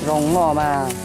Zoo noj mas.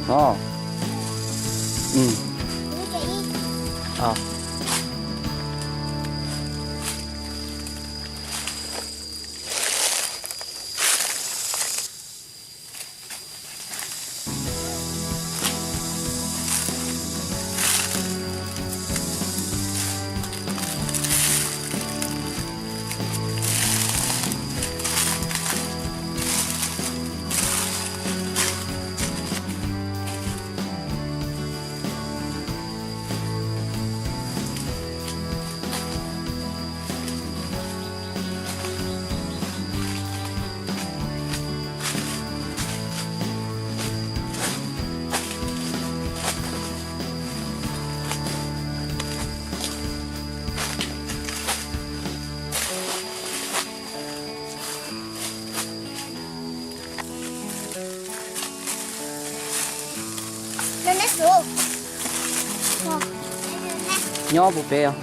Ov. Nyob puag pem os.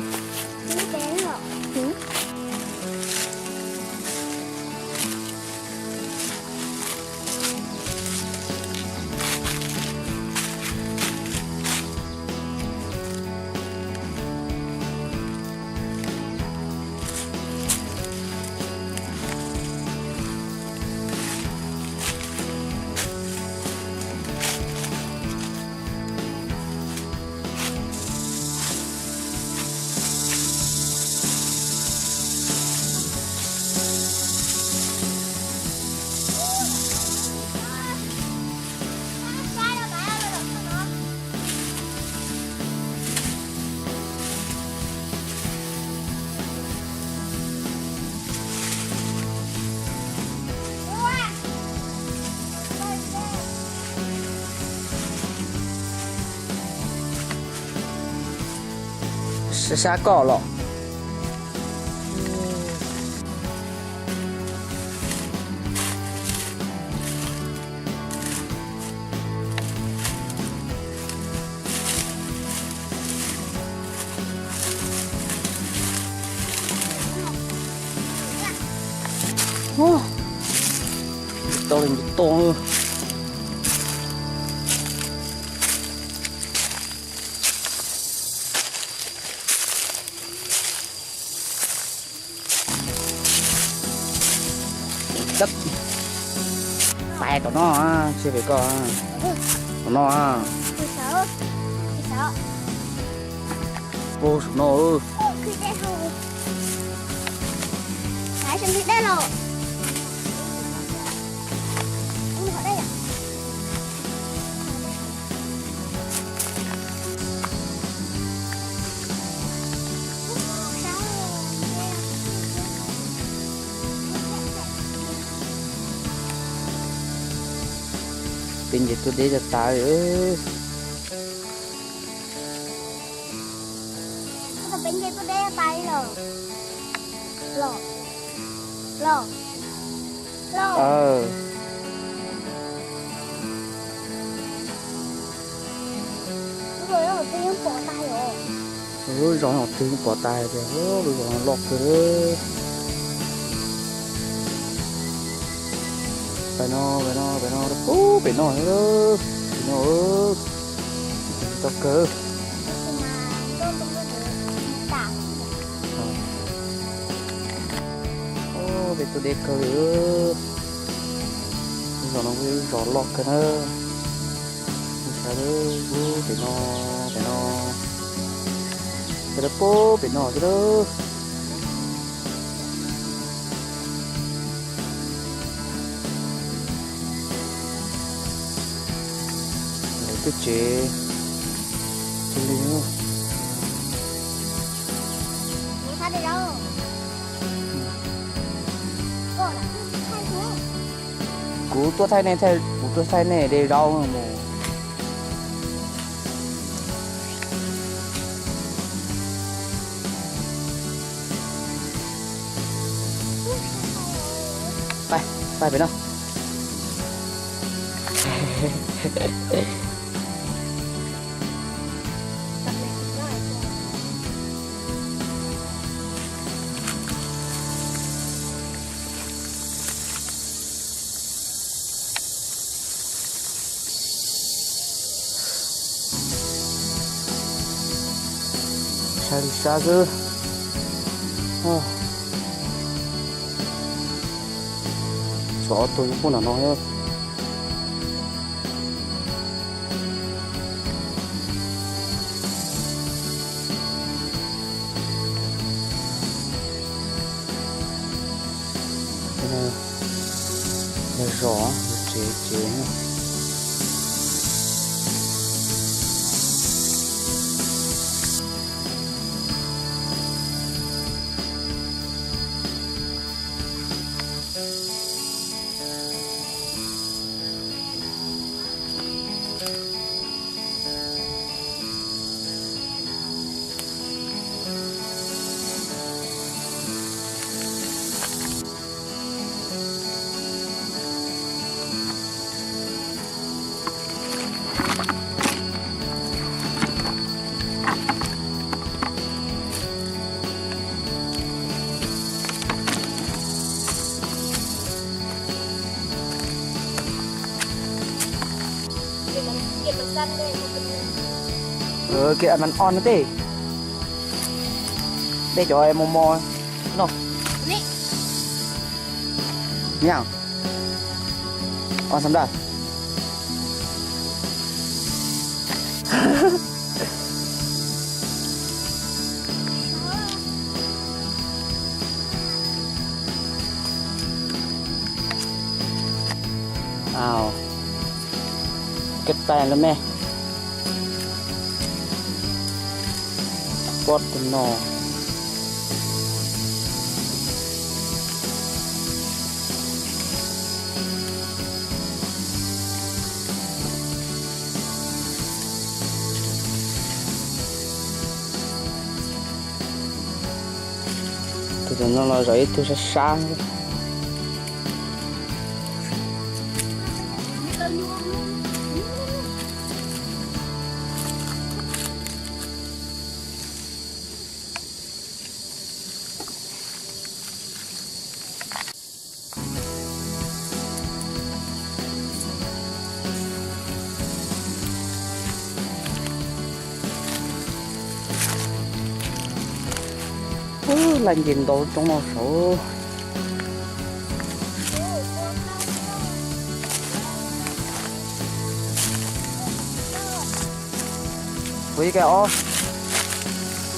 Sab koj los. Tau li tau. Pais tom no, tsis pem koj. Tom no. Puag saum no. Peb nce tuaj deb tas tas li. Peb nce tuaj deb tas li los. Los. Los. Los. Lub zos no twb yeej pom tag tias lub zos no loj kawg. Pais no, pais no, pais no, pub pem no, pem no, tsis tau kawg. Peb tuaj deb kawg li. Lub zos no yog lub zos loj kawg na. Sawv daws, pub pem no, pem no, sawv daws pub pem no xwb lawm. Lawv twb tsev cia li. Kuv tuaj thaij nej, kuv tuaj thaij nej de zaub mus. Pais, pais pem no. Saib li sab xwb. Tshuav ob tug nyob pub nram no thiab. Yog zos, yog tsev tsev. Kiag mas o no tej, dej cov mos mos no. Niam, o xam da. Aw, kej pais lawm me. Pob tus no. Tus no los zom ib tug sab sab. Ub, laj nce ntau roob no saud. Ua ib ke os,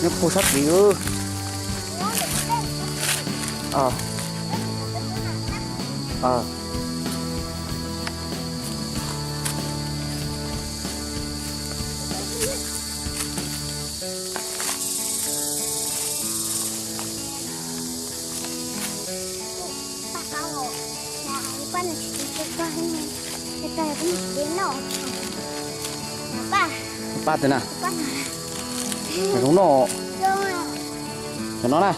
nyob puag sab tid. Paj twg na? Zoo no. Cov no na.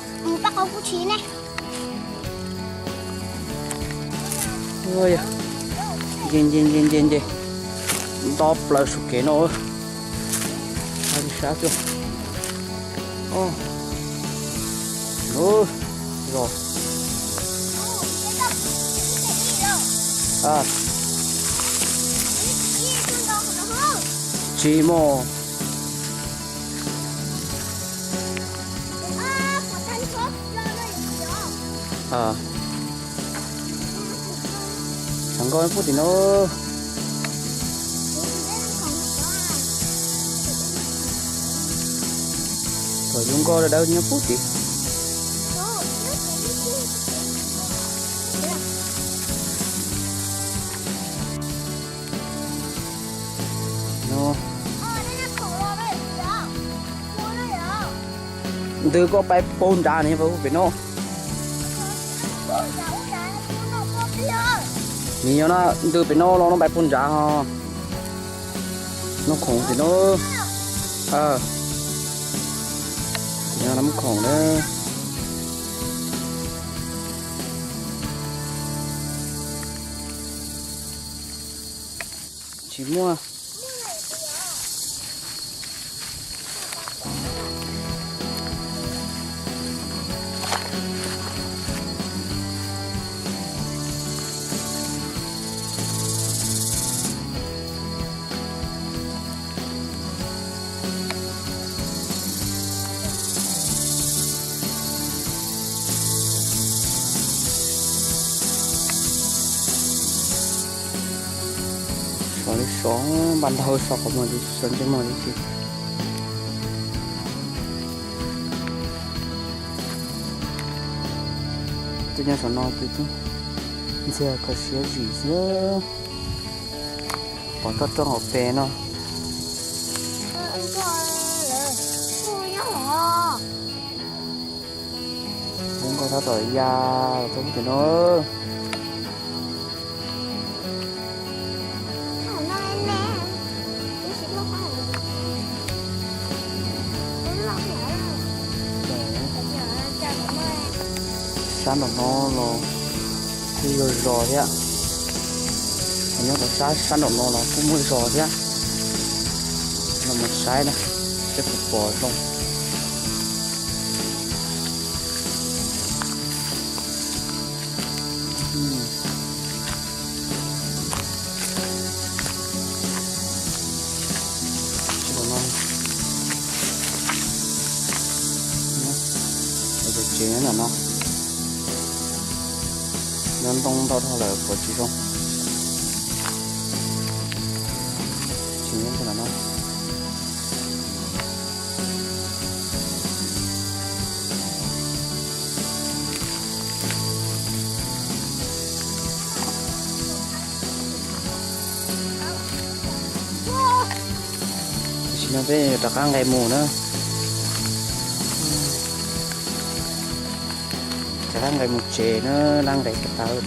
Nce nce nce nce nce, nto plaws saum kev no. Sab xwb. Zos. Tsis muaj. Tshav nkauj nyob puag tim no. Pom zoo nkauj dawb dawb nyob puag tim no. Ntws koj pais puag nrad ne, pais puag pem no. Nws yog no ntws pem no los no pais puag nrad ho. Noj khoom tim no. Tim no noj khoom na. Tsis muaj. Sov li sov, npaj ntau sov qhov muag li, sov ntsej muag li tsis. Tus nyob saum no tus ntxiag kho siab zim xwb. Pom toj roob hauv pes no. Zoo nkauj tab tom ya los rau tim no. Sab nraum no los kuj yog zos thiab. Nyob rau sab sab nraum no los kuj muaj zos thiab. Los mus saib na, seb puas pom zoo. Zoo ntau dhau lawm puas tsis zoo? Tsis nyob ntawm no. Tam sim no peb yuav rov qab nqes mus na. Rov qab nqes mus tsev na, laj nqes tawv.